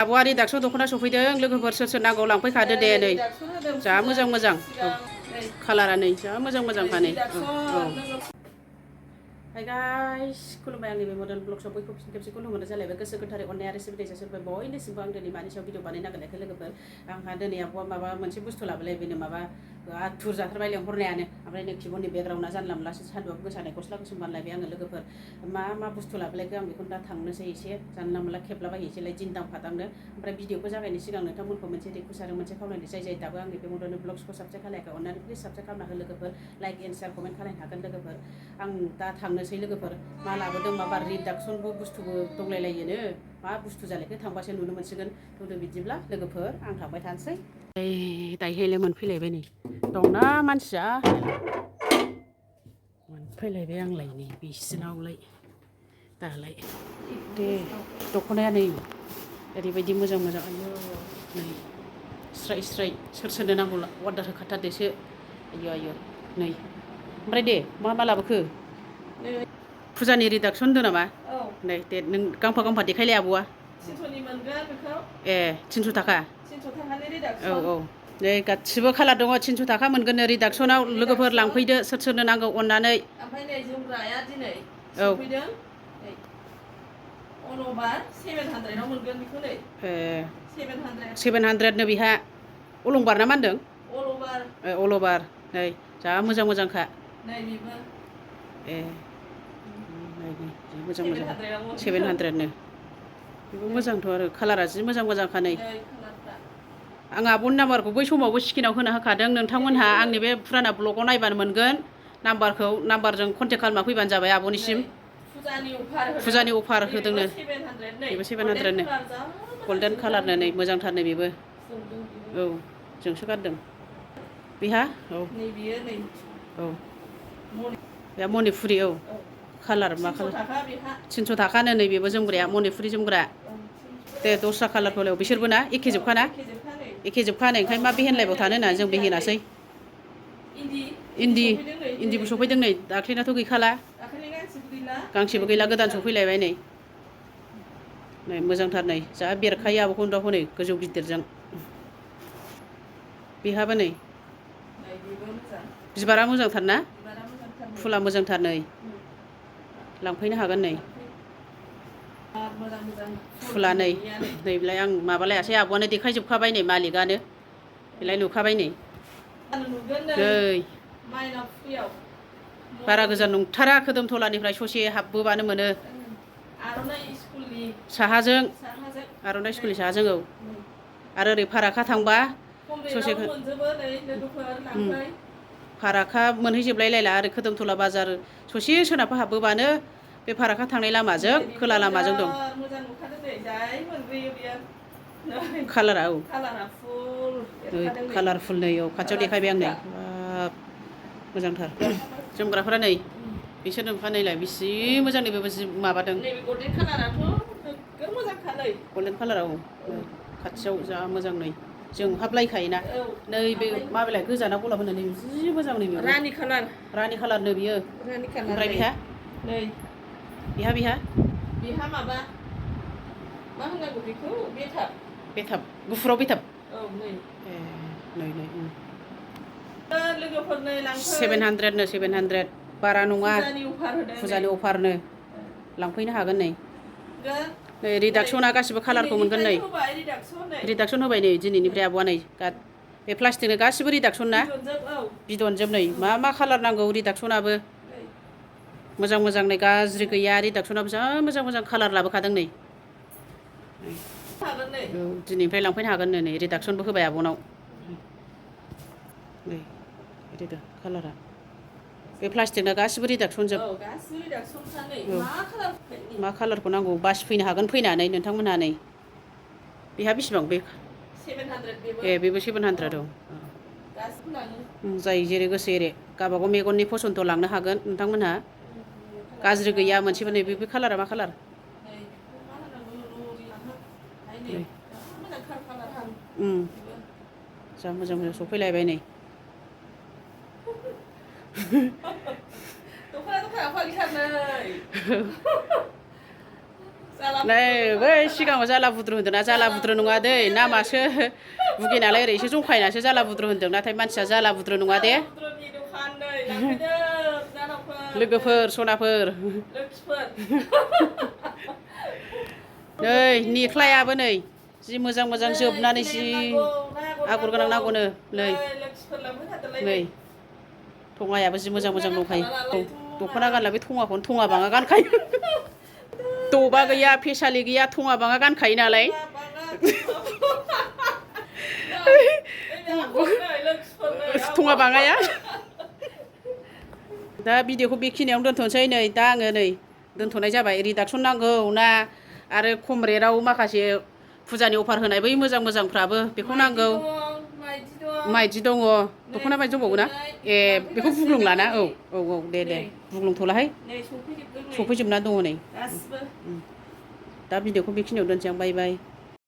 आब'आ रिडाक्सन दख'ना सफैदों लोगोफोर सोर नांगौ लांफैखादो दे नै जा मोजां मोजां कालारा नै जा मोजां मोजांखा नै हाय गाइस खुलुमबाय आंनि बे मदार्न ब्लग्सआव बयखौबो फिन खेबसे खुलुमहरनाय जालायबाय गोसो गोथारै अननाय आरो सिबिनाय जासिबाय बयनिसिमबो आं दिनै मानि सायाव भिडिअ बानायनो नागिरनायखाय लोगोफोर आंहा दिनै आब'आ माबा मोनसे बुस्थु लाबोलाय बेनो माबा आथुर जाथारबाय लेंहरनायानो ओमफ्राय नै किबननि बेकग्राउन्डआ जानला मोनलासो सान्दुंआ गोसानाय गस्ला गोसोम गानलायबाय आङो लोगोफोर मा बुस्थु लाबोलायखो आं बेखौनो दा थांनोसै एसे जानला मोनला खेबलाबायहैसैलाय दिन्दां फादांनो ओमफ्राय भिडिअखौ जागायनायनि सिगां नोंथांमोनखौ मोनसे रिकुवेस्ट आरो मोनसे खावलायनाय जाय दाबो आंनि बे मदार्न ब्लग्सखौ साबस्क्राइब खालायाखै अननानै प्लिज साबस्क्राइब खालामना हो लोगोफोर लाइक एन्ड शेयार कमेन्ट खालामनो हागोन लोगोफोर आं दा थांनोसै लोगोफोर मा लाबोदों माबा रिडाक्सनबो बुस्थुबो दंलायलायोनो मा बुस्थु जालायखो थांबासो नुनो मोनसिगोन थौदो बिदिब्ला लोगोफोर आं थांबाय थानोसै दायहैले मोनफैलायबाय नै दंना मानसिया मोनफैलायबाय आंलाय नै बिसिनावलाय दालाय दे दख'नाया नै ओरैबायदि मोजां मोजां आयौ नै स्राय स्राय सोरनो नांगौ अर्डार होखाथारदोसो आयौ नै ओमफ्राय दे मा लाबोखो फुजानि रिडाक्सन होनदों नामा नै दे नों गांफा गांफा देखायलाय आब'आ 300नि मोनगोन बेखौ ए 300 थाखा 300 थाखानि रिडाक्सन औ नै गासिबो कालार दङ 300 थाखा मोनगोन रिडाक्सनाव लोगोफोर लांफैदो सोरनो नांगौ अननानै ओमफ्राय नै जोमग्राया दिनै सफैदों नै अल अभार 700 आव मोनगोन बेखौ नै ए 700 नो बिहा अलंबार ना मा होनदों अल अभार नै जा मोजां मोजांखा नै बेबो ए मोजां मोजां 700 नो बेबो मोजांथ' आरो कालारा जि मोजां मोजांखा नै आं आब'नि नाम्बारखौ बै समावबो स्क्रिनाव होना होखादों नोंथांमोनहा आंनि बे फुराना ब्लगाव नायबानो मोनगोन नाम्बारजों कन्टेक्ट खालामना फैबानो जाबाय आब'निसिम फुजानि अफार होदोंनो बेबो 700 नो गल्डेन कालारनो नै मोजांथारनो बेबो औ जोंसो गानदों बेहा औ औ बे मणिपुरि औ कालार मा कालार 300 थाखानो नै बेबो जोमग्राया मणिपुरि जोमग्रा दे दस्रा कालारफोराव बिसोरबो ना एखे जोबखाना ओंखायनो मा बेहेनलायबाव थानो होननानै जों बेहेनासै इन्दिबो सफैदों नै दाख्लैनाथ' गैखाला गांसेबो गैला गोदान सफैलायबाय नै मोजांथार नै जा बेरखायो आब'खौ दाउ हनै गोजौ गिदिरजों बेहाबो नै बिबारा मोजांथार ना फुला मोजांथार नै लांफैनो हागोन नै फुला नै नैलाय आं माबालायासै आब'आनो देखायजोबखाबाय नै मालिकआनो बेलाय नुखाबाय नै बारा गोजान नंथारा खोदोमथलानिफ्राय ससे हाबबोबानो मोनो साहाजों आर'नाइ स्कुलनि साहाजों औ आरो ओरै फाराखा थांबा ससे फाराखा मोनहैजोबलायलायला आरो खोदोमथला बाजार ससे सोनाबहा हाबबोबानो बे फाराखा थांनाय लामाजों खोला लामाजों दं कालारा औ कालारफुल नै औ खाथियाव देखायबाय आं नै मोजांथार जोमग्राफोरा नै बिसोर नोंफानैलाय बेसे मोजां नै बेबो जि माबादों गल्डेन कालाराव खाथियाव जा मोजां नै जोंहाबलायखायोना नै बे माबालाय गोजाना गलाब होनो नै जि मोजां नै बेबो रानि कालारनो बियो ओमफ्राय बेहा माबा मा होनांगौ बेखौ बेथाब गुफुराव बेथाब औ नै लोगोफोरनो 700 नो 700 बारा नङा फुजानि अफारनो लांफैनो हागोन नै रिडाक्सना गासिबो कालारखौ मोनगोन नै रिडाक्सन होबाय नै दिनैनिफ्राय आब'आ नै बे प्लास्टिकनो गासिबो रिडाक्सन ना बिदनजोब नै मा कालार नांगौ रिडाक्सनाबो मोजां मोजां नै गाज्रि गैया रिडाक्सनाबो जा मोजां मोजां कालार लाबोखादों नै औ दिनैनिफ्राय लांफैनो हागोन नै रिडाक्सनबो होबाय आब'नाव नै रिडा कालारा बे प्लास्टिकना गासिबो रिडाक्सन जोब मा कालारखौ नांगौ बासिफैनो हागोन फैनानै नोंथांमोनहा नै बेहा बेसेबां बे 700 ए बेबो 700 औ जाय जेरै गोसो एरै गावबागाव मेगननि फसन्थ लांनो हागोन नोंथांमोनहा गाज्रि गैया मोनसेबो नै बे कालारा मा कालार जा मोजां मोजां सफैलायबाय नै नै बै सिगाङाव जाला बुद्रु होनदों ना जाला बुद्रु नङा दै नामासो बुगिनालाय ओरैसो जंखायनासो जाला बुद्रु होनदों नाथाय मानसिया जाला बुद्रु नङा दे लोगोफोर सनाफोर नै नेख्लायाबो नै जि मोजां मोजां जोबनानै जि आगर गोनां नांगौनो नै नै थङायाबो जि मोजां मोजां दंखायो दख'ना गानला बे थङाखौनो थङा बाङा गानखायो दबा गैया फेसालि गैया थङा बाङा गानखायो नालाय थङा बाङाया दा भिडिअखौ बेखिनियावनो दोनथ'नोसै नै दा आङो नै दोनथ'नाय जाबाय रिडाक्सन नांगौ ना आरो खम रेटआव माखासे फुजानि अफार होनाय बै मोजां मोजांफ्राबो बेखौ नांगौ माइदि दङ दख'ना माइदि दंबावो ना ए बेखौ बुग्लुंलाना औ औ औ दे बुग्लुंथ'लाहाय सफैजोबना दङ नै दा भिडिअखौ बेखिनियाव दोनसै आं बाय बाय